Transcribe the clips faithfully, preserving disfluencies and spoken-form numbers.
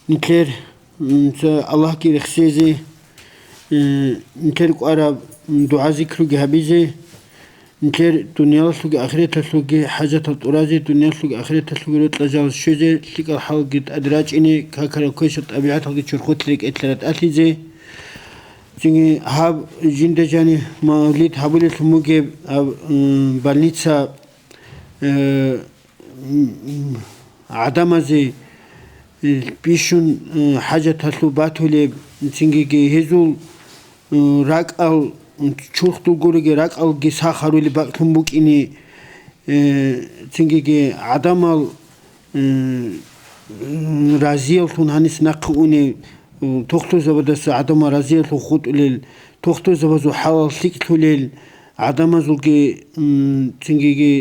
Нилъер, м, ца Аллагьги рехсезе, э, нилъер кӀвараб, м, дугӀа-зикруги гьабизе, нилъер дуниялалъулги ахираталъулги хӀажатал тӀуразе, дуниялалъулги ахираталъулги рокьа жал щвезе, лъикӀал хӀалги тӀаде рачӀине, какарал квешаб тӀабигӀаталги чорхолъи рекӀелъа ратӀалъизе. Цинги гьаб жинда жани мавлид гьабулелъун бугеб, гьаб, м, больница, э, м, м, гӀадамазе, э, бищун, э, хӀажаталъул батулеб, цингиги гьезул, э, ракӀал, чурхдул гуриги ракӀалги сахарулеб бакӀлъун букӀине, э, цингиги гӀадамал, э, разиявлъун гьанис нахъе уни, э, тухтурзабадаса гӀадамал разиявлъун хутӀулел, тухтурзабазул хӀалал лъикӀлъулел, гӀадамазулги, м, цингиги,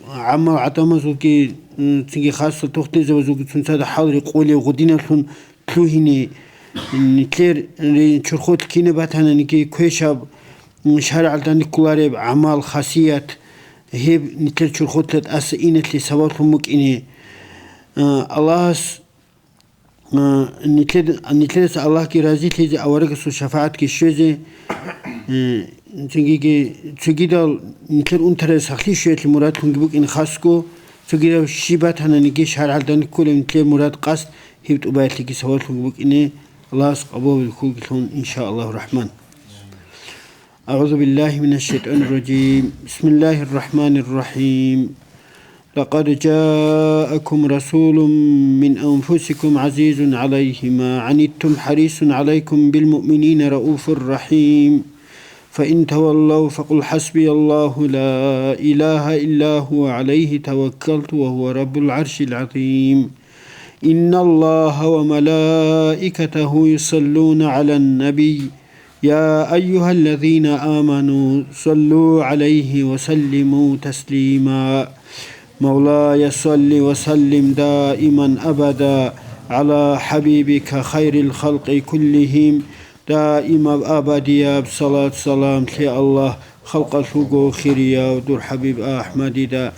гӀаммал гӀадамазулги, м, цинги хасал тухтурзабазулги цунцада хӀал рекъолев гъудиналъун лъугьине, нилъер ри-, чорхолъ кинаб батананиги квешаб, м, шаргӀалда никкулареб гӀамал, хасият, гьеб нилъер чорхолъа тӀаса иналъе сабаблъун букӀине. А, Аллагьас, а, нилъер-, нилъераса Аллагьги разилъизе, аварагасул шафагӀатги щвезе, э, цогиги, цогидал нилъер унтарай сахлъи щвеялъе мурадлъунги букӀин хасго, цогидал щиб батананиги шаргӀалда никкулеб нилъер мурад-къасд гьеб тӀубаялъеги сабаблъун букӀине. Аллагьас къабул кколгилъун, иншааллагьу рахӀман. أعوذ بالله من الشيطان الرجيم. بسم الله الرحمن الرحيم. لقد جاءكم رسول من أنفسكم عزيز عليه ما عنتم حريص عليكم بالمؤمنين رءوف رحيم. فإن تولوا فقل حسبي الله لا إله إلا هو عليه توكلت وهو رب العرش العظيم. إن الله وملائكته يصلون على النبي، يا أيها الذين آمنوا صلوا عليه وسلموا تسليما. مولاي صل وسلم دائما أبدا على حبيبك خير الخلق كلهم. Даимаб абадияб салат-салам лъе Аллагь, халкъалъулго хирияв дур ХӀабиб АхӀмадида.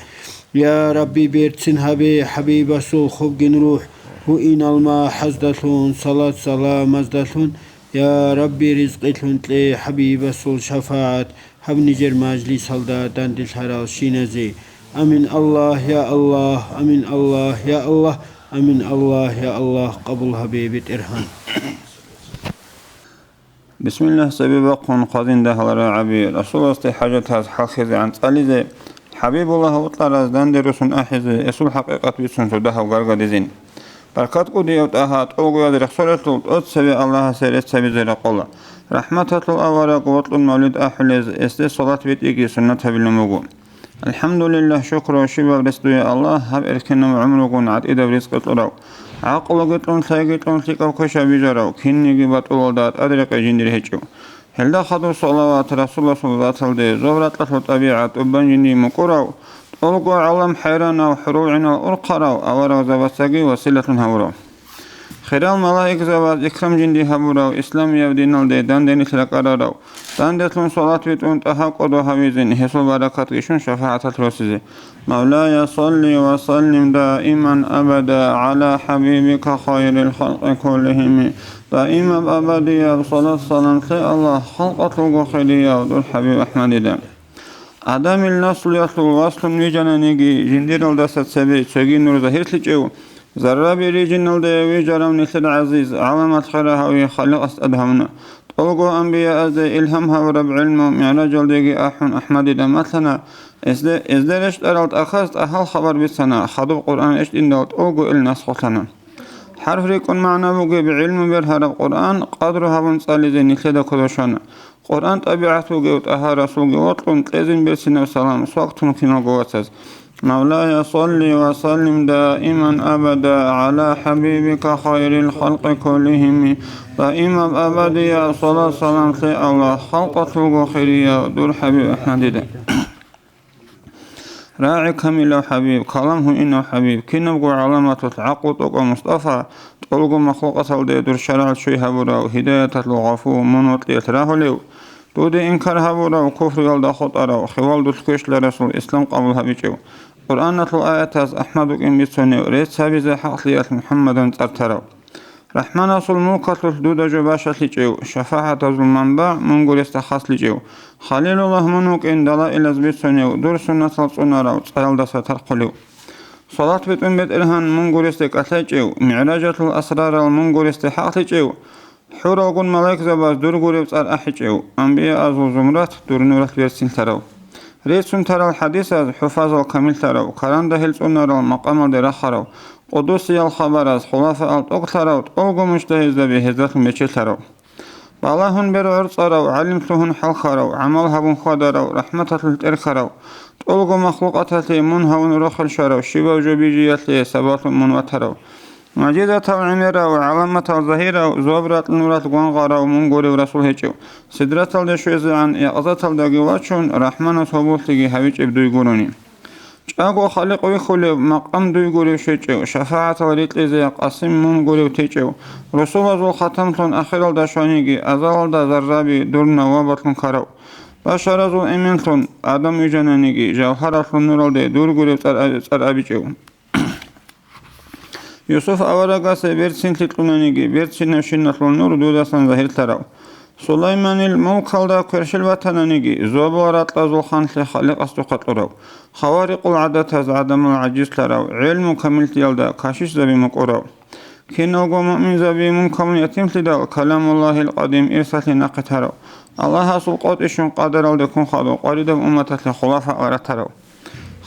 Я Рабби, берцин гьабе ХӀабибасул хобгин рухӀ, гьуинал махӀаздалъун, салат-саламаздалъун, я Рабби, ризкъилъун кье ХӀабибасул шафагӀат гьаб нижер мажлисалда данделъаралщиназе. Амин, Аллагь, я Аллагь, амин, Аллагь, я Аллагь, амин, Аллагь, я Аллагь, къабул гьабе, БетӀергьан. Бисмиллагь, цебе бахъун хъвазин дагьал рагӀаби, Расуласде хӀажатаз хӀалхьизегӀан цӀализе, ХӀабибуллагь вукьараз данде росун ахӀизе, эсул хӀакъикъат бицун цо дагьал гаргадизин. Баркат кӀудияв ТӀагьа тӀолгояз рехсолелъул тӀоцеве Аллагьасе рецц гьабизе рекъола. РахӀматалъул авараг вокьун мавлид ахӀулез, эсде салат битӀиги суннат гьабилан буго. АлхӀамдулиллагь, шукру ва щибаб рес дуе Аллагь, гьаб эркенав гӀумругун гӀатӀидаб ризкъи кьурав, гӀакълуги кьун, лъайги кьун, лъикӀаб квешаб бижарав, кинниги батӀулалда тӀадрекъей жиндир гьечӀев. Гьелда хадуб салават Расуласул заталде, зоб-ракьалъул тӀабигӀат тӀубан жиндие мукӀурав, тӀолго гӀалам хӀайранав, хӀурул гӀинал урхъарав, аварагзабацаги василалъун гьавурав. Хирал малаикзабаз икрам жинди гьабурав, исламияб диналде данде нилъ ракӀарарав, данделъун салат битӀун ТӀагьа кӀодо гьавизин, гьесул баракатги щун шафагӀаталъ росизе. Мавлая, салли ва саллим даиман абада гӀала хӀабибика хайрил халкъи куллихими. Даимаб абадияб салат-салам лъе Аллагь, халкъалъулго хирияв дур ХӀабиб АхӀмадида. Адамил наслуялъул васлъун вижананиги, жиндиралдаса цебе цоги нур загьирлъичӀев, зарраби рижиналде вижарав нилъер гӀазиз, гӀаламат хера гьаве Халикъас тӀад гьавуна. ТӀолго анбияазде илгьам гьабураб гӀилму мигӀражалдеги ахӀун АхӀмадида малъана, эзде, эзде рещтӀарал тӀахьаз ТӀагьал хабар бицана, хадуб Къуръан рещтӀиндал тӀолго ил насхулъана. ХӀарф рикӀкӀун магӀна бугеб гӀилму бергьараб Къуръан къадру гьабун цӀализе нилъеда кодошана. Къуръан тӀабигӀат бугев ТӀагьа Расулги вокьун кьезин берцинаб салам свактун киналго вацаз. Мавлая, салли ва саллим даиман абада гӀала хӀабибика хайрил халкъи куллихими. Даимаб абадияб салат-салам лъе Аллагь, халкъалъулго хирияв дур ХӀабиб АхӀмадида. РагӀи камилав ХӀабиб, калам гьуинав ХӀабиб, кинабго гӀаламаталъ гӀакълу тӀокӀав МустӀафа, тӀолго махлукъаталде дур шаргӀалъ чуй гьабурав, гьидаяталъул гъафу, мун вокьиялъ рагьулев, дуде инкар гьабурав, куфруялда хутӀарав, хивал дулъ квешлъарасул ислам къабул гьабичӀев, Къуръаналъул аятаз АхӀмад вукӀин бицунев, рецц гьабизе хӀакълъиялъ МухӀаммадан цӀар тарав. РахӀманасул мулкалъулъ дуда жо бащалъичӀев, шафагӀатазул манбагӀ мун гуресда хасличӀев, Халилуллагь мун вукӀин далаилаз бицунев, дур суннатал цӀунарав, цӀаялдаса тархъулев. Салат битӀун БетӀергьан мун гуресде кӀалъайчӀев, мигӀражалъул асрарал мун гуресде хӀакълъичӀев, хӀуралгун малаикзабаз дур гурев цӀар ахӀичӀев, анбияазул зумрат дур нуралъ берцинлъарав. Реццун тарал хӀадисаз хӀуфазал камиллъарав, каранда гьел цӀунарал макъамалде рахарав, къудусиял хабараз хулафаал тӀокӀлъарав, тӀолго мужтагьизаби гьездалъун бечелъарав. Балагьун бер гӀорцӀарав, гӀалим лъугьун хӀалхарав, гӀамал гьабун хьвадарав, рахӀматалъулъ тӀерхьарав, тӀолго махлукъаталъе мун гьавун рохел щварав, щибаб жо бижиялъе сабаблъун мун ватарав. МугӀжизатал гӀемерав, гӀаламатал загьирав, зоб-ракь нуралъ гвангъарав мун гурев расул гьечӀев, сидраталде щвезегӀан якъзаталдаги вачун, РахӀманас гьоболлъиги гьавичӀеб дуй гурони. ЧӀаго Халикъ вихьулев, макъам дуй гурев щвечӀев, шафагӀатал рикьизе Къасим мун гурев течӀев, русулазул хатамлъун ахиралда щваниги, азалалда зарраби дур навабалъун ккарав, башаразул эменлъун Адам вижананиги, жавгьаралъул нуралде дур гурев цӀар-, цӀар абичӀев. Юсуф аварагасе берцинлъи кьунаниги, берцинабщиналъул нур дудасан загьирлъарав. Сулайманил мулкалда кверщел батананиги, зобал ракьазул ханлъи Халикъасдухъа кьурав, хаварикъул гӀадатаз гӀадамал гӀажизлъарав, гӀелму камиллъиялда кашишзаби мукӀурав, киналго муъминзаби мун камун ятимлъидал, Каламуллагьил къадим ирсалъе нахъе тарав, Аллагьасул къотӀищун къадаралде ккун хадуб къваридаб умматалъе хулафаал ратарав.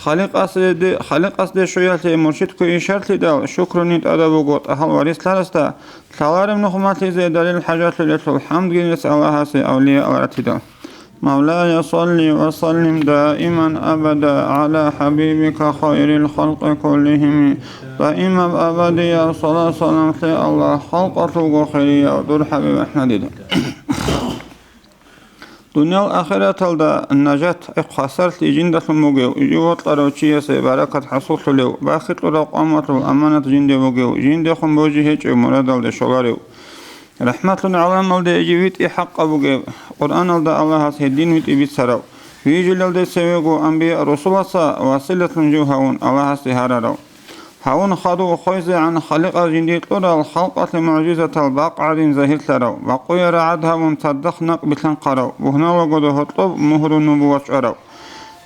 Халикъасде, Халикъасде щвеялъе муршидго ишарлъидал, шукруни тӀадаб буго тӀагьал варислъарасда, лъалареб нух малъизе далил хӀажалъулелъул хӀамдги нилъ Аллагьасе авлияал ратидал. Мавлая, салли ва саллим даиман абада гӀала хӀабибика хайрил халкъи куллихими. Даимаб абадияб салат-салам лъе Аллагь, халкъалъулго хирияв дур ХӀабиб АхӀмадида. Дуниял ахираталда нажат, хвасарлъи жиндалъун бугев, жив вокьарав чиясе баракат хӀасуллъулев, бахилъурав къавмалъул аманат жинде бугев, жиндехун божи гьечӀев мурадалде щоларев. РахӀматлъун гӀаламалде жив витӀи хӀакъаб бугев, Къуръаналда Аллагьас гьедин витӀи бицарав, вижилалде цевего анбия-русулаца василатлъун жив гьавун Аллагьасде гьарарав. Гьавун хадув хвезегӀан Халикъа жиндир кьурал халкъалъе мугӀжизатал бакъ гӀадин загьирлъарав, бакъуя рагӀад гьавун цадахъ накъ билълъанхъарав, бугьналагода гьоркьоб мугьру-нубуват чӀварав.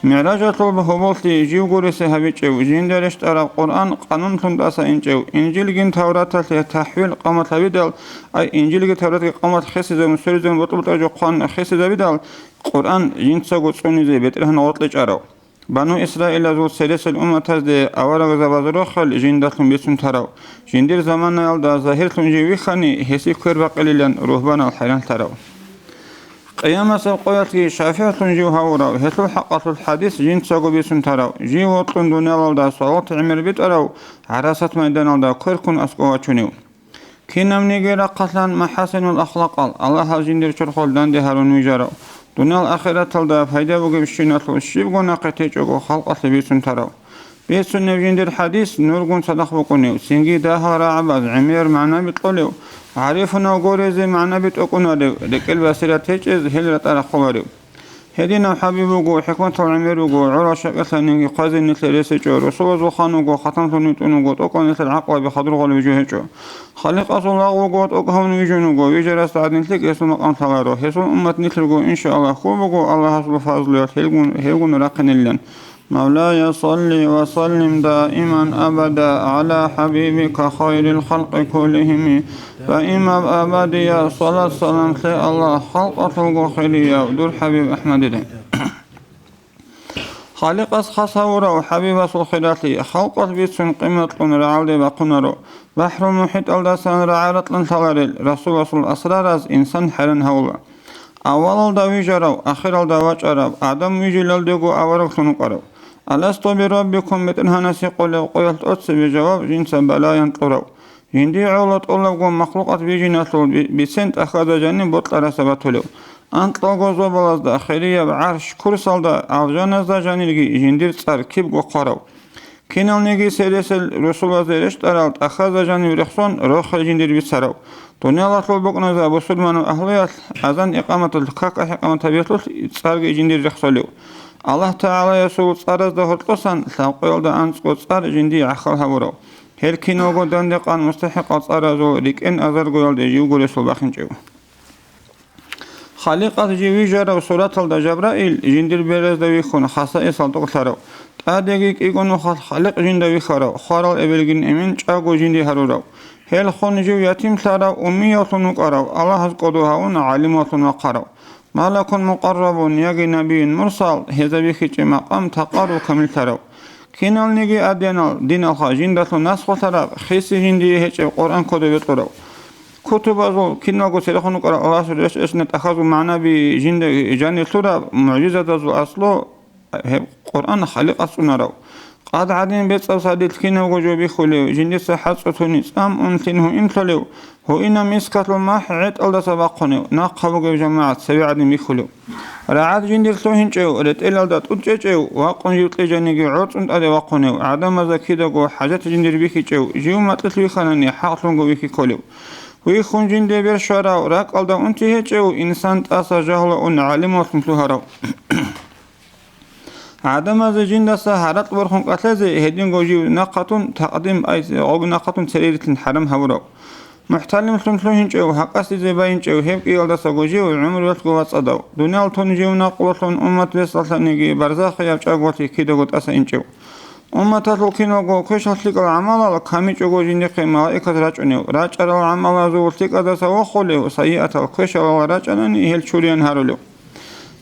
МигӀражалъул гьоболлъи жив гуресе гьабичӀев, жинда рещтӀараб Къуръан къанунлъун тӀаса инчӀев, Инжилгин Тавраталъе тахӀвил къамат гьабидал, ай, Инжилги Тавратги къамат хесизабун, сверизабун, бутӀа-бутӀа жо хъван хесизабидал, Къуръан жинцаго цӀунизе БетӀергьан гъоркье чӀарав. Бану Исраилазул цересел умматазде аварагзабаз рохел жиндалъун бицун тарав, жиндир заманаялда загьирлъун жив вихьани, гьесие квер бакъилилан ругьбанал хӀайранлъарав. Къиямасеб къоялъги шафигӀлъун жив гьавурав, гьелъул хӀакъалъулъ хӀадис жинцаго бицун тарав, жив вокьун дуниялалда салат-гӀемер битӀарав, гӀарасат майданалда кверкун аскӀов вачунев. Кинабниги рахъалъан махӀасинул ахлакъал, Аллагьас жиндир чорхол данде гьарун вижарав, дуниял ахираталда пайда бугебщиналъул щибго нахъе течӀого халкъалъе бицун тарав. Бицунеб жиндир хӀадис нургун цадахъ букӀунев, цинги дагьал рагӀабаз гӀемер магӀнаби кьолев, гӀарифунав горезе магӀнаби тӀокӀунарев, рекӀел басират гьечӀез гьел ратӀа рахъуларев. Гьединав хӀабиб буго, хӀикматал гӀемер руго, гӀурал щакӀалъанинги хъвазе нилъер ресечӀо, русулазул хан вуго, хатамлъун витӀун вуго, тӀокӀал нилъер гӀакълаби хадур гъолеб жо гьечӀо. Халикъасул лагъ вуго, тӀокӀ гьавун вижун вуго, вижарасда гӀадин лъикӀ гьесул макъам лъаларо, гьесул уммат нилъерго, иншааллагь, хьул буго Аллагьасул фазлуялъ гьелгун, гьевгун рахъинилан. Мавлая, салли ва саллим даиман абада гӀала хӀабибика хайрил халкъи куллихими. Даимаб абадияб салат-салам лъе Аллагь, халкъалъулго хирияв дур ХӀабиб АхӀмадида. Халикъас хас гьавурав ХӀабибасул хиралъи халкъалъ бицун къимат кьун рагӀалде бахъунаро, бахӀрул-мухӀитӀалдасан рагӀа-ракьан лъаларел Расуласул асрараз инсан хӀайран гьавула. Аввалалда вижарав, ахиралда вачӀарав, Адам вижилалдего авараглъун вукӀарав. «Аласту бираббикум?» БетӀергьанасе къулеб къоялъ тӀоцебе жаваб жинца балаян кьурав. Жиндие гӀоло тӀолабго махлукъат бижиналъул би-, бицен тӀахьазда жаниб бокьарасда батулев. Анкьалго зобалазда, хирияб гӀарш курсалда, алжаназда жанирги жиндир цӀар кибго хъварав. Киналниги сересел русулазе рещтӀарал тӀахьазда жанив рехсон рохел жиндир бицарав. Дуниялалъул букӀназда бусурманав агьлуялъ азан-икъаматалъ как ахӀи-къамат гьабиялъулъ цӀарги жиндир рехсолев. Аллагь ТагӀалаясул цӀаразда гьоркьосан лъабкъоялда анцӀго цӀар жиндие гӀахьал гьавурав. Гьел киналго дандекъан мустахӀикъал цӀаразул рикӀкӀен азаргоялде живго ресул бахинчӀев. Халикъас жив вижарав сураталда Жабраил жиндир беразда вихьун, хасаисал тӀокӀлъарав, тӀадеги кӀиго нухалъ Халикъ жинда вихьарав, хварал эбелгин эмен чӀаго жинди гьарурав, гьел хун жив ятимлъарав, уммиявлъун вукӀарав, Аллагьас кӀодо гьавун, гӀалималлъун вахъарав, малакун мукъаррабун яги набиюн мурсал, гьезда бихьичӀеб макъам такъару камиллъарав. Киналниги аденал диналха жиндалъун насхулъараб, хиси жиндие гьечӀеб Къуръан кодобе кьурав. Кутубазул киналго церехун рукӀарал Аллагьасул рес-, ресна тӀахьазул магӀнаби жинда жанир лъураб, мугӀжизатазул аслу гьеб Къуръан Халикъас цӀунарав. Къад гӀадин бецӀав садилъ кинавго жо бихьулев, жиндица хӀацӀцӀулъуни цӀам унлъин гьуин лъолев, гьуинаб мискалъул махӀ гӀетӀалдаса бахъунев, нахъа бугеб жамагӀат цеве гӀадин бихьулев. РагӀад жиндир лъугьинчӀев, ретӀелалда тӀуд чӀечӀев, вакъун жив кьижаниги гӀорцӀун тӀаде вахъунев, гӀадамазда кидаго хӀажат жиндир бихьичӀев, жив макьилъ вихьанани хӀакълъунго вихьи кколев. Вихьун жинде бер щварав, ракӀалда унти гьечӀев, инсан тӀаса жагьлуун гӀалималлъун лъугьарав. ГӀадамазе жиндаса гьаракь борхун кӀалъазе гьединго жив нахъатун такъдим айзе, гъоги нахъатун церерилъин хӀарам гьавурав. МухӀталимлъун лъугьинчӀев, гьакъасизе байинчӀев, гьеб кӀиялдасаго жив гӀумруялъго вацӀцӀадав, дуниял тун жив накълулъун уммат бесдалъаниги барзахияб чӀаголъи кидаго тӀаса инчӀев. Умматалъул киналго квешал лъикӀал гӀамалал камичӀого жиндихъе малаикат рачӀунев, рачӀарал гӀамалазул лъикӀаздаса вохулев, сайиатал квешалал рачӀанани гьел чуриян гьарулев.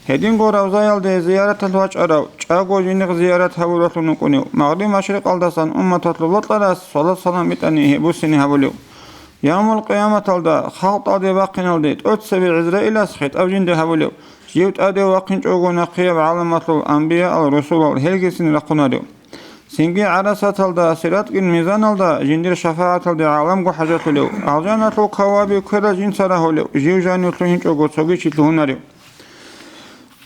Гьединго равзаялде зияраталъ вачӀарав, чӀаго жиндихъ зиярат гьабуралъун вукӀунев, магъриб-машрикъалдасан умматалъул бокьарас салат-салам битӀани гьеб буссине гьабулев. Явмул-къияматалда халкъалде бахъиналде тӀоцебе ГӀизраилас хитӀаб жинде гьабулев, жив тӀаде вахъинчӀого нахъияб гӀаламалъул анбияал-русулал гьелгицин рахъунарев. Цинги гӀарасаталда, сиратгин мизаналда жиндир шафагӀаталде гӀаламго хӀажалъулев, алжаналъул каваби кверал жинца рагьулев, жив жанив лъугьинчӀого цоги чи лъугьунарев.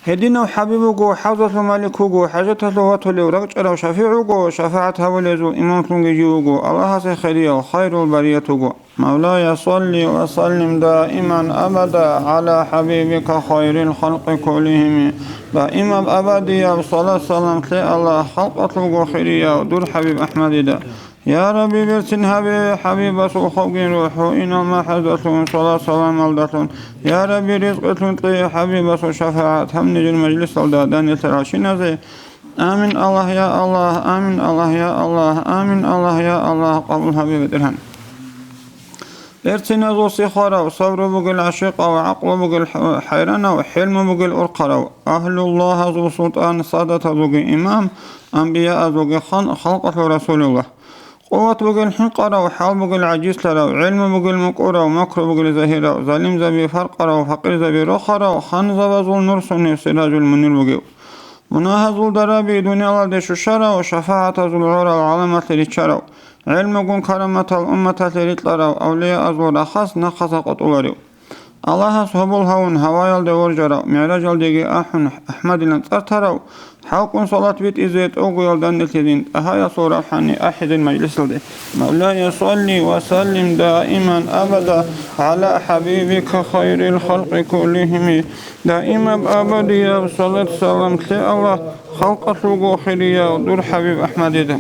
Гьединав ХӀабиб вуго ХӀавзалъул малик вуго, хӀажаталъув ватулев ракӀчӀарав ШафигӀ вуго, шафагӀат гьабулезул имамлъунги жив вуго, Аллагьасе хирияв хайрул барият вуго. مولاي صل وسلم دائما أبدا على حبيبك خير الخلق كلهم. Даимаб абадияб салат-салам лъе Аллагь халкъалъулго хирияв дур ХӀабиб АхӀмадида. Я Рабби, берцин гьабе ХӀабибасул хавгин рухӀ гьуинал махӀаздалъун, салат-саламалдалъун. Я Рабби, ризкъилъун кье ХӀабибасул шафагӀат гьаб нижер мажлисалда данделъаралщиназе. Амин, Аллагь, я Аллагь, амин, Аллагь, я Аллагь, амин, Аллагь, я Аллагь, къабул гьабе, БетӀергьан. Берциназул сихарав, сабру бугел гӀашикъав, гӀакълу бугел хӀ-, хӀайранав, хӀилму бугел урхъарав, агьлуллагьазул султӀан, садатазулги имам, анбияазулги хан, халкъалъул Расулуллагь. Къуват бугел хӀинкъарав, хӀал бугел гӀажизлъарав, гӀелму бугел мукӀурав, макру бугел загьирав, залимзаби фаркъарав, факъирзаби рохарав, ханзабазул нур сунев, сиражул мунир бугев. Мунагьазул дараби дуниялалде щущарав, шафагӀатазул гӀорал гӀаламалъе риччарав, гӀелмугун караматал умматалъе рикьарав, авлияазул рахас нахъаса къотӀуларев. Аллагьас гьобол гьавун гьаваялде воржарав, мигӀражалдеги ахӀун АхӀмадилан цӀар тарав, хӀалкӀун салат битӀизе тӀогоял данделъизин ТӀагьаясул равхӀани ахӀизин мажлисалде. مولاي صل وسلم دائما أبدا على حبيبك خير الخلق كلهم. Даимаб абадияб салат-салам лъе Аллагь халкъалъулго хирияв дур ХӀабиб АхӀмадида.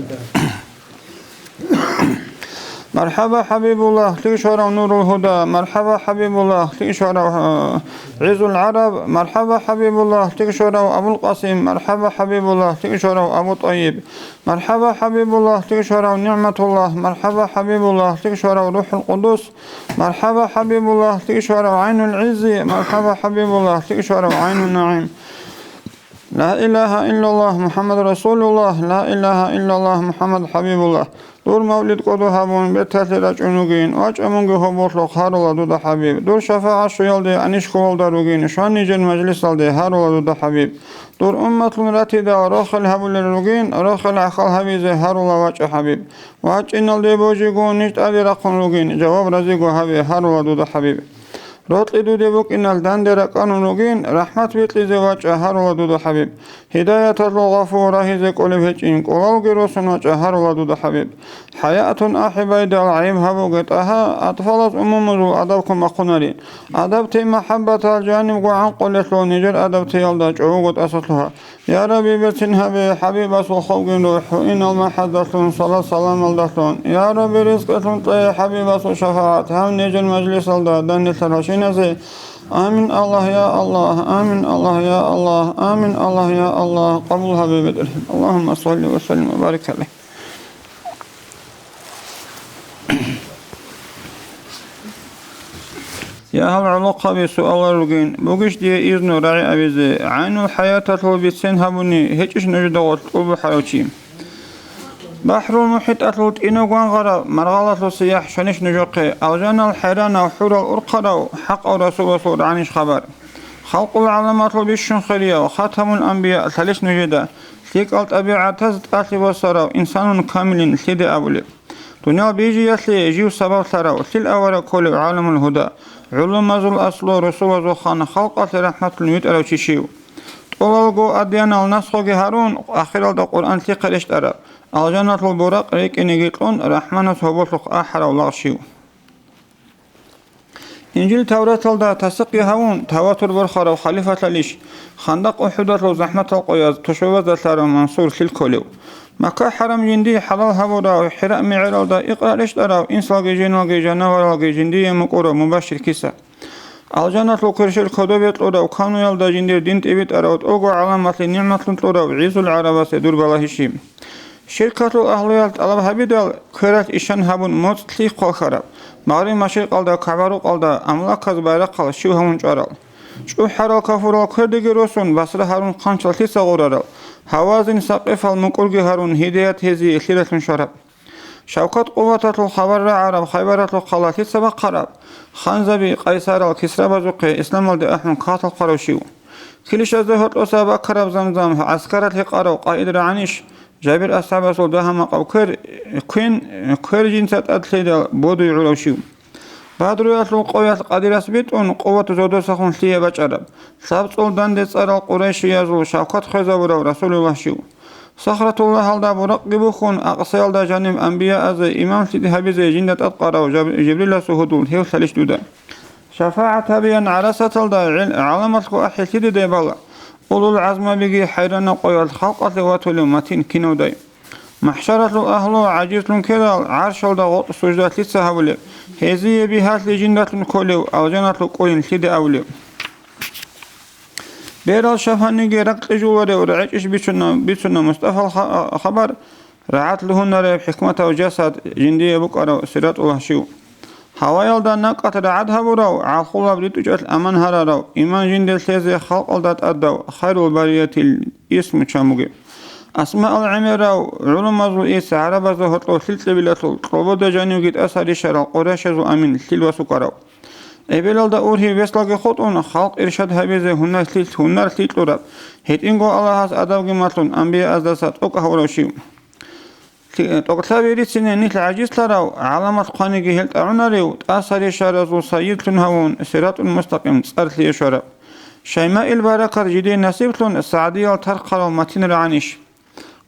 Мархаба, ХӀабибуллагь, лъикӀ щварав Нурул Гьуда! Мархаба, ХӀабибуллагь, лъикӀ щварав, э, ГӀизул ГӀараб! Мархаба, ХӀабибуллагь, лъикӀ щварав Абулкъасим! Мархаба, ХӀабибуллагь, лъикӀ щварав Абу ТӀайиб! Мархаба, ХӀабибуллагь, лъикӀ щварав НигӀматуллагь! Мархаба, ХӀабибуллагь, лъикӀ щварав РухӀул Къудус! Мархаба, ХӀабибуллагь, лъикӀ щварав ГӀайнул ГӀиззи! Мархаба, ХӀабибуллагь, лъикӀ щварав ГӀайнун НагӀим! لا إله إلا الله محمد رسول الله، لا إله إلا الله محمد حبيب الله. Дур мавлид кӀодо гьабун, беталъе рачӀун вугин, вачӀа мунги гьоболлъухъ гьарула дуда ХӀабиб. Дур шафагӀат щуялде анищ хьулалда ругин, щван нижер мажлисалде гьарула дуда ХӀабиб. Дур умматлъун ратидал рохел гьабулел ругин, рохел гӀахьал гьабизе гьарула вачӀа ХӀабиб. ВачӀиналде божиго ниж тӀаде рахъун ругин, жаваб разиго гьабе гьарула дуда ХӀабиб. Рокьи дуде букӀиналъ данде ракӀанун ругин, рахӀмат бикьизе вачӀа гьарула дуда, ХӀабиб. Гьидаяталъул гъафур рагьизе кӀолеб гьечӀин, кӀолалги росун вачӀа гьарула дуда, ХӀабиб. ХӀаятун ахӀи байдал гӀайиб гьабуге, ТӀагьа, атфалаз умумузул адаб ккун бахъунари. Адабти махӀаббатал жанибго гӀанкъулелъул нижер адабтиялда чӀового тӀасалъугьа. Я Рабби, берцин гьабе ХӀабибасул хобгин рухӀ, гьуинал махӀаздалъун, салат-саламалдалъун. Я Рабби, ризкъилъун кье ХӀабибасул шафагӀат, гьав нижер мажлисалда данделъарал шиназе. Амин, Аллагь, я Аллагь, амин, Аллагь, я Аллагь, амин, Аллагь, я Аллагь, къабул гьабе, БетӀергьан. Аллагьумма салли ва саллим ва барик гӀалайгьи. Я гьал гӀолохъаби, суалал ругин, бугищ дие изну рагӀи абизе, гӀайнул хӀаяталъул бицен гьабуни гьечӀищ нужеда гъорлъ тӀубу хӀарав чи? БахӀрул мухӀиталъул тӀинав гвангъараб маргъалалъул сияхӀ щванищ нужехъе, алжанал хӀайранав, хӀурал урхъарав, хӀакъав расуласул рагӀанищ хабар? Халкъул гӀаламалъул бищун хирияв, хатамул анбия лъалищ нужеда, лъикӀал тӀабигӀатаз тӀалъи босарав, инсанун камилин лъиде абулеб? Дуниял бижиялъе жив сабаблъарав, лъил авараг кколев гӀаламул гьуда, гӀулумазул аслу, русулазул хан, халкъалъе рахӀматлъун витӀарав чи щив? ТӀолалго адиянал насхалги гьарун, ахиралда Къуръан лъихъа рещтӀарав, алжаналъул буракъ рекӀинеги кьун, РахӀманас гьоболлъухъ ахӀарав лагъ щив? Инжил-Тавраталда тасдикъги гьавун, таватур борхарав халифалъалищ, Хандакъ-УхӀудалъул захӀматал къояз тушбабазда лъарав Мансур лъил кколев? Макка-хӀарам жиндие хӀалал гьабурав, ХӀира мегӀералда икъра рещтӀарав, инсалги жиналги жанаваралги жиндие мукӀурав мубашшир киса? Алжаналъул кверщел кодобе кьурав, кавнуялда жиндир дин тӀибитӀарав, тӀолго гӀаламалъе нигӀматлъун кьурав ГӀизул гӀарабасе дур балагьищ? Ширкалъул агьлуял тӀалаб гьабидал, квералъ ишан гьабун моцӀ лъихъ хъвалхьараб, магъриб-машрикъалда, КагӀба-рукъалда амлаказ байрахъал щив гьавун чӀварал? ЧӀухӀарал кафурал квердеги росун, басра гьарун хъанчал лъица гъурарал, Гьавазин-Сакъифал мукӀурги гьарун, гьидаят гьезие лъиралъун щвараб? Шавкат-къуваталъул хабар рагӀараб Хайбаралъул хъала лъица бахъараб? Ханзаби, Къайсарал, Кисрабазухъе исламалде ахӀун кагътал хъварав щив? Килищазда гьоркьоса бакараб Замзам, гӀаскаралъе къарав къаид рагӀанищ? Жабир асхӀабасул дагьа-макъаб квер, квен, квер жинца тӀад лъидал бодуй гӀурав щив? Бадруялъул къоялъ къадирас битӀун, къуват зодосахун лъие бачӀараб, лъабцӀул данде цӀарал къурайшиязул шавкат хвезабурав Расулуллагь щив? Сахратуллагьалда буракъги бухьун, акъсаялда жаниб анбияазе имамлъи гьабизе жинда тӀадкъарав Жаб-, Жибриласул гьудул гьев лъалищ дуда? ШафагӀат гьабеян гӀарасаталда гӀел-, гӀаламалъго ахӀи лъиде бала? Улул гӀазмабиги хӀайранаб къоялъ халкъалъе ватулев матин кинавдай? МахӀшаралъул агьлу гӀажизлъун ккелал, гӀаршалда гъоркь сужда лъица гьабулеб? Гьезие бигьалъи жиндалъун кколев, алжаналъул кӀолин лъиде абулеб? Берал шабгьаниги ракьлъи жуларев рагӀичӀищ бицуна, бицуна МустӀафал ха-, хабар, рагӀад лугьунарев хӀикматав жасад жиндие букӀарав СиратӀул гьашив. Гьаваялда накӀкӀат рагӀад гьабурав, гӀалхулаб ритӀучӀалъ аман гьарарав, иман жинде лъезе халкъалда тӀадав, хайрул бариятил исму чан бугеб. Асмаал гӀемерав, гӀулумазул ис, гӀарабазда гьоркьов лъил кьибилалъул, кьобода жанивги тӀаса рищарал къурайшазул амин лъил вас вукӀарав. Эбелалда ургьив веслаги хутӀун, халкъ иршад гьабизе гьунарлъи-, гьунарлъи кьураб, гьитӀинго Аллагьас адабги малъун, анбияаздаса тӀокӀ гьавурав щив. Лъи-, тӀокӀлъаби рицине нилъ гӀажизлъарав, гӀаламат хъваниги гьел тӀагӀунарев, тӀаса рещаразул сайидлъун гьавун, сиратул мустакъим цӀар лъие щвараб. Шаймаил баракат жидее насиблъун, сагӀдиял тархъарал матин рагӀанищ?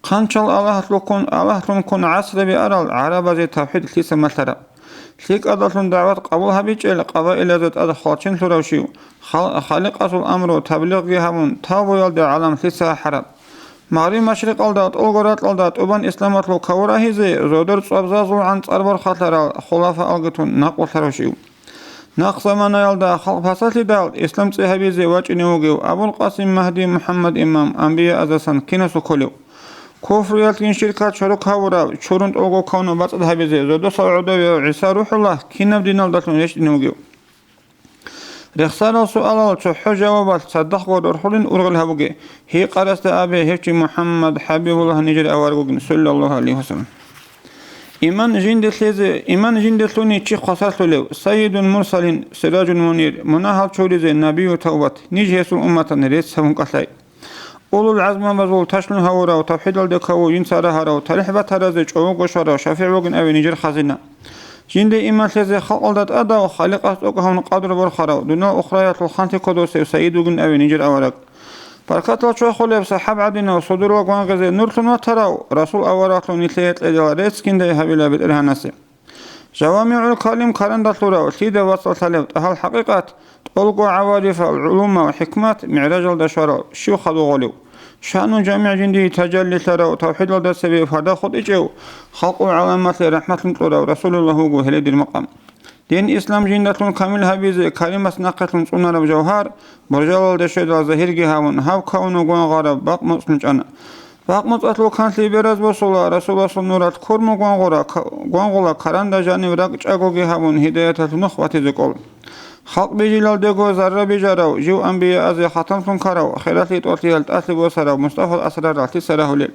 Хъанчал Аллагьлъуккун, Аллагьлъунккун гӀасраби арал гӀарабазе тавхӀид лъица малъараб? ЛъикӀадалъун дагӀват къабул гьабичӀел къабаилазда тӀад хвалчен лъурав щив, хал-, Халикъасул амру таблигъги гьабун, тавбуялде гӀалам лъица ахӀараб? Магъриб-машрикъалда, тӀолго ракьалда тӀубан исламалъул каву рагьизе, зодор цӀвабзазулгӀан цӀар борхалъарал хулафаалги тун накъулъарав щив? Нахъ заманаялда халкъ пасалъидал, ислам цӀи гьабизе вачӀине вугев Абул-Къасим Магьди МухӀаммад имам анбияаздасан кинасухъулев? Куфруялъгин ширкал чорок гьавурав, чурун тӀолго кавну бацӀцӀад гьабизе зодосав гӀодовияв ГӀиса РухӀуллагь кинаб диналдалъун рещтӀине вугев? Рехсарал суалал цохӀо жавабалъ цадахъго рорхулин ургъел гьабуге, гьикъарасда абе, гьев чи МухӀаммад ХӀабибуллагь нижер авараг вугин, саллаллагьу гӀалайгьи вассалам. Иман жинде лъезе, иман жинде лъуни чи хвасарлъулев, Сайидул Мурсалин, Сиражул Мунир, мунагьал чуризе, Набию Тавбат, ниж гьесул умматан рецц гьабун кӀалъай. Улул гӀазмабазул ташлъун гьавурав, тавхӀидалде каву, жинца рагьарав, талихӀ батаразе чӀового щварав шафигӀ вугин аве нижер хазина. Жинде иман лъезе халкъалда тӀадав, Халикъас тӀокӀ гьавун къадру борхарав, дуниял-ухраялъул ханлъи кодосев сайид вугин абе нижер авараг. Баркатал чвахулеб сахӀаб гӀадинав, содурлъа гвангъизе нурлъун ватарав, Расул аварагълъун нилъее кьедал рецц киндай гьабила БетӀергьанасе. ЖавамигӀул калим каранда лъурав, лъида вацал лъалеб тӀагьал хӀакъикъат, тӀолго гӀаварифал гӀулумал хӀикмат МигӀражалда щварал щив хадув гъолев? Шану жамигӀ жиндие тажаллилъарав, тавхӀидалда цебе фарда хутӀичӀев, халкъул гӀаламалъе рахӀматлъун кьурав Расулуллагь вуго гьеле дир макъам. Дин ислам жиндалъун камил гьабизе Каримас нахъелъун цӀунараб жавгьар, боржалалда щведал загьирги гьавун, гьав кавуна гвангъараб бакъ моцӀ лъунчӀана. Бакъ моцӀалъул канлъи бераз босула, Расуласул нуралъ корму гвангъура, ка-, гвангъула каранда жанив ракӀчӀагоги гьабун, гьидаяталъ нух батизе кӀол. Халкъ бижилалдего зарра бижарав, жив анбияазе хатамлъун ккарав, хиралъи тӀолъиялъ тӀалъи босарав Мустафал асрар ралъица рагьулел.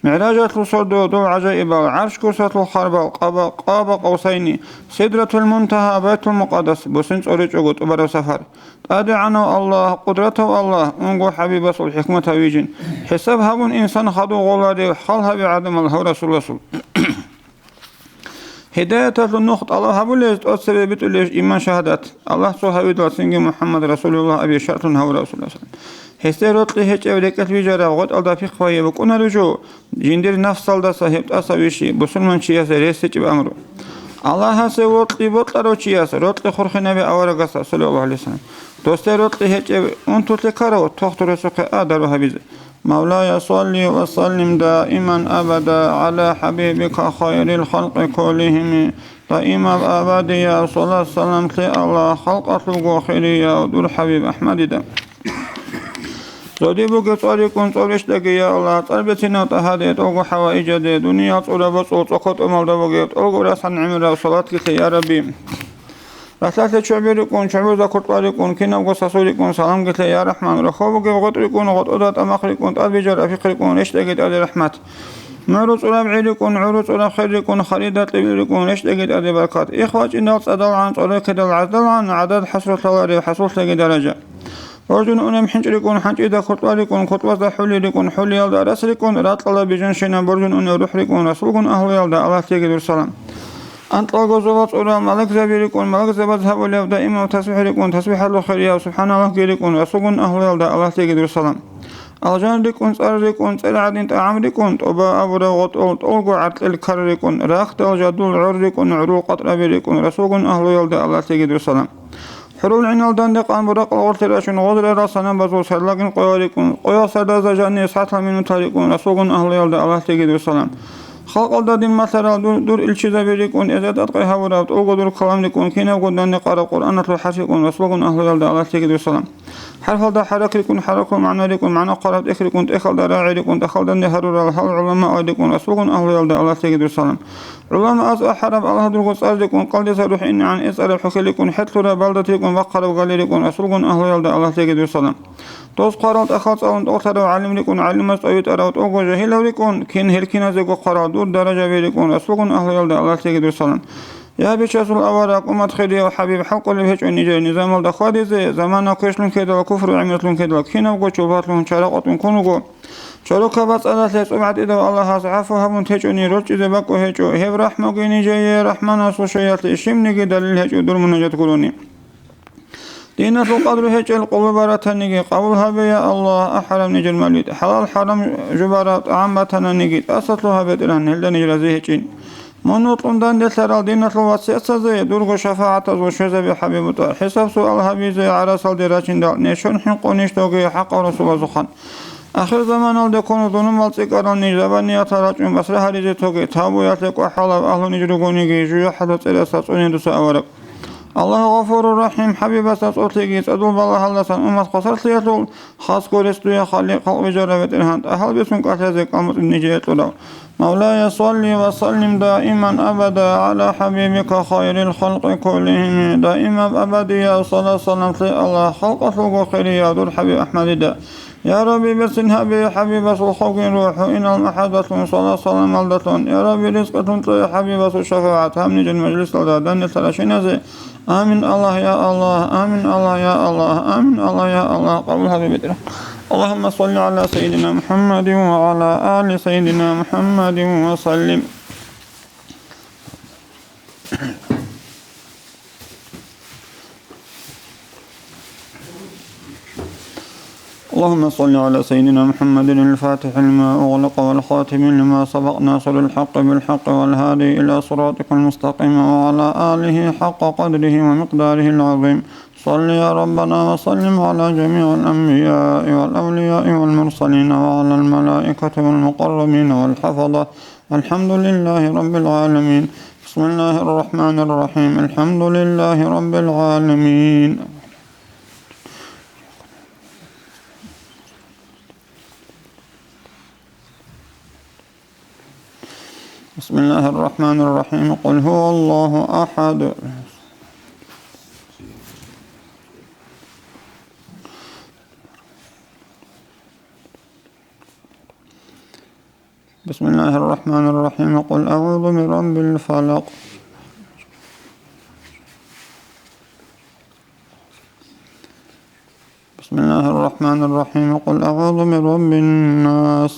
МигӀражалъул сордо дов гӀажаибал, гӀарш курсалъул харбал, къаба, къаба къавсайни, Сидратул Мунтагьа, Байтул Мукъадас, бусин цӀоричӀого тӀубараб сафар. ТӀадегӀанав Аллагь, Къудратав Аллагь, унго хӀабибасул хӀикматав вижин. ХӀисаб гьабун инсан хадув гъоларев, хал гьабе гӀадамал гьав Расуласул. Гьидаяталъул нух тӀалаб гьабулез тӀоцебе битӀулеб иман-шагьадат, Аллагь цо гьавидал цинги МухӀаммад Расулуллагь аби шартӀун гьавурав саллаллагьу гӀалайгьи ва саллам. Гьесде рокьи гьечӀев рекӀелъ вижарав гъотӀалда пихъ байе букӀунарев жо, жиндир нафсалдаса гьеб тӀаса вищи бусурманчиясе рес гьечӀеб амру. Аллагьасе вокьи бокьарав чияс рокьи хурхинабе аварагасда, саллаллагьу гӀалайгьи ва саллам. Досде рокьи гьечӀев унтулъе ккарав тохтурасухъе а дару гьабизе. مولاي صل وسلم دائما أبدا على حبيبك خير الخلق كلهم. Даимаб абадияб салат-салам лъе Аллагь халкъалъулго хирияв дур ХӀабиб АхӀмадида. Зодиб бугеб цӀар рикӀкӀун цӀорищдаги, я Аллагь, цӀар бецинав ТӀагьаде, тӀолго ХӀаваижаде, дуниял цӀураб боцӀул цӀоко-тӀомалда бугеб тӀолго расан гӀемераб салатги лъе, я Рабби. Ралъдалъе чӀобил рикӀкӀун, чӀобилда куртӀбал рикӀкӀун, кинабго сасул рикӀкӀун саламги лъе, я РахӀман. Рохьо бугеб гъотӀ рикӀкӀун, гъотӀода тӀамах рикӀкӀун, тӀадбижараб пихъ рикӀкӀун, рещтӀеги тӀаде рахӀмат. МугӀру цӀураб гӀи рикӀкӀун, гӀуру цӀураб хер рикӀкӀун, харида кьибил рикӀкӀун, рещтӀеги тӀаде баркат. Ихвачиндал цӀадалгӀан, цӀорекидал гӀаздалгӀан, гӀадад хӀасрулъаларев хӀасуллъиги даража. Боржун унеб хӀинчӀ рикӀкӀун, хӀанчӀида куртӀбал рикӀкӀун, куртӀбазда хӀули рикӀкӀун, хӀулиялда рас рикӀкӀун, ракьалда бижанщинаб боржун унев рухӀ рикӀкӀун, расулгун агьлуялда Аллагьлъиги дур салам. Анкьалго зобал цӀурал малакзаби рикӀкӀун, малакзабаз гьабулеб даимаб тасбихӀ рикӀкӀун, тасбихӀалъул хирияб субхӀаналлагьги рикӀкӀун, расулгун агьлуялда Аллагьлъиги дур салам. Алжан рикӀкӀун, цӀар рикӀкӀун, цӀер гӀадин тӀагӀам рикӀкӀун, тӀоба абураб гъотӀол тӀолго гӀаркьел ккар рикӀкӀун, рахьдал жадул гӀор рикӀкӀун, гӀурул къатӀраби рикӀкӀун, расулгун агьлуялда Аллагьлъиги дур салам. ХӀурул гӀинал данде къан буракъал гъорлъе рачун, гъозарарал санабазул сарлагин къоял рикӀкӀун, къоял сардазда жанир сахӀатал минутал рикӀкӀун, расулгун агьлуялда Аллагьлъиги дур салам. Халкъалда дин малъарал дур, дур илчизаби рикӀкӀун, эза тӀадкъай гьавураб тӀолго дур калам рикӀкӀун, кинабго данде къараб Къуръаналъул хӀарф рикӀкӀун, расулгун агьлуялда Аллагьлъиги дур салам. ХӀарфалда хӀаракат рикӀкӀун, хӀаракал магӀна рикӀкӀун, магӀна хъвараб тӀехь рикӀкӀун, тӀехьалда рагӀи рикӀкӀун, тӀехьалда данде гьарурал гьал гӀуламаал рикӀкӀун, расулгун агьлуялда Аллагьлъиги дур салам. ГӀуламааз ахӀараб Аллагь дурго цӀар рикӀкӀун, къалдиса рухӀинегӀан эцӀараб хӀухьел рикӀкӀун, хӀетӀлъураб балдат рикӀкӀун, бахъараб гали рикӀкӀун, расулгун агьлуялда Аллагьлъиги дур салам. Дос хъварал тӀахал цӀалун тӀолъарав гӀалим рикӀкӀун, гӀалимаз цӀовитӀарав тӀолго жагьилав рикӀкӀун, кин гьел киназего хъварал дур даражаби рикӀкӀун, расулгун агьлуялда Аллагьлъиги дур салам. Я бичасул авараг, уммат хирияв ХӀабиб, хӀалкӀолеб гьечӀо нижер низамалда хьвадизе, замана квешлъун ккедал, куфру гӀемерлъун ккедал, кинабго чолбалъун чара къотӀун ккун вуго. Чорокаб бацӀцӀадалъе цӀоб гӀатӀидав Аллагьас гӀафу гьабун течӀони рорчӀизе бакӀго гьечӀо, гьеб рахӀмуги нижее, РахӀманасул щвеялъе щибниги далил гьечӀо дур мунажат гурони. Диналъул къадру гьечӀел къулуб баратаниги къабул гьабе, я Аллагь, ахӀараб нижер малид, хӀалал-хӀарам жубараб тӀагӀам батананиги, тӀаса лъугьа, БетӀергьан, гьелда ниж рази гьечӀин. Мун вокьун данделъарал диналъул васияцазе дурго шафагӀатазул щвезабе, ХӀабиб, мутӀа. ХӀисаб-суал гьабизе гӀарасалде рачиндал нешон хӀинкъунищ доге хӀакъав расулазухъан. Ахирзаманалде ккун зулумал цӀикӀкӀарал ниж, забаниятал рачӀун басра гьаризе тоге, тавбуялъе кӀвахӀалаб агьлу ниж ругониги, жужахӀалъул цӀераса цӀуне дуца авараг. Аллагь Гъафуру Рахим, ХӀабибасда цӀолъиги, цӀадул балагьалдасан уммат хвасарлъиялъул, хасго рес дуе, Халикъ, халкъ бижарав БетӀергьан, тӀагьал бицун кӀалъазе кӀалмуцӀ нижее кьурав. مولاي صل وسلم دائما أبدا على حبيبك خير الخلق كلهم. Даимаб абадияб салат-салам лъе Аллагь халкъалъулго хирияв дур ХӀабиб АхӀмадида. Я Рабби, берцин гьабе, ХӀабибасул хавгин рухӀ, инал махӀаббатлъун, салат-саламалдалъун. Я Рабби, ризкъалъун кье ХӀабибасул шафагӀат гьаб нижер мажлисалда данделъаращиназе. Амин, Аллагь, я Аллагь, амин, Аллагь, я Аллагь, амин, Аллагь, я Аллагь, къабул гьабе, БетӀергьан. اللهم صل على سيدنا محمد وعلى آل سيدنا محمد وسلم. اللهم صل على سيدنا محمد الفاتح لما أغلق والخاتم لما سبق ناصر الحق بالحق والهادي إلى صراطك المستقيم وعلى آله حق قدره ومقداره العظيم. صل يا ربنا وسلم على جميع الأنبياء والأولياء والمرسلين وعلى الملائكة والمقربين والحفظة. الحمد لله رب العالمين. بسم الله الرحمن الرحيم. الحمد لله رب العالمين. بسم الله الرحمن الرحيم. قل هو الله أحد. بسم الله الرحمن الرحيم. قل أعوذ برب الفلق. بسم الله الرحمن الرحيم. قل أعوذ برب الناس.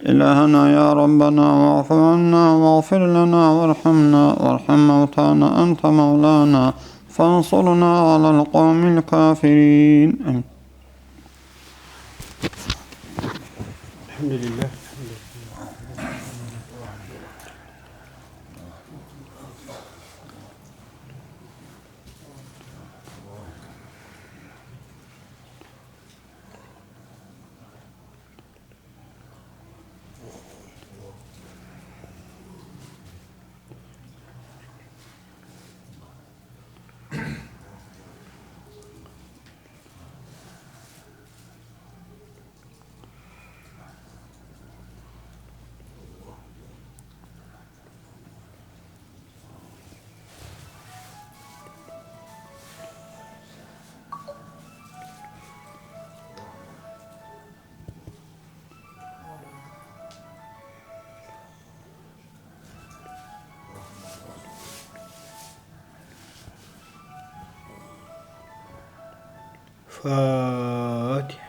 إلهنا يا ربنا واعف عنا واغفر لنا وارحمنا وارحم موتانا أنت مولانا فانصرنا على القوم الكافرين. آمين. الحمد لله. فاتحة.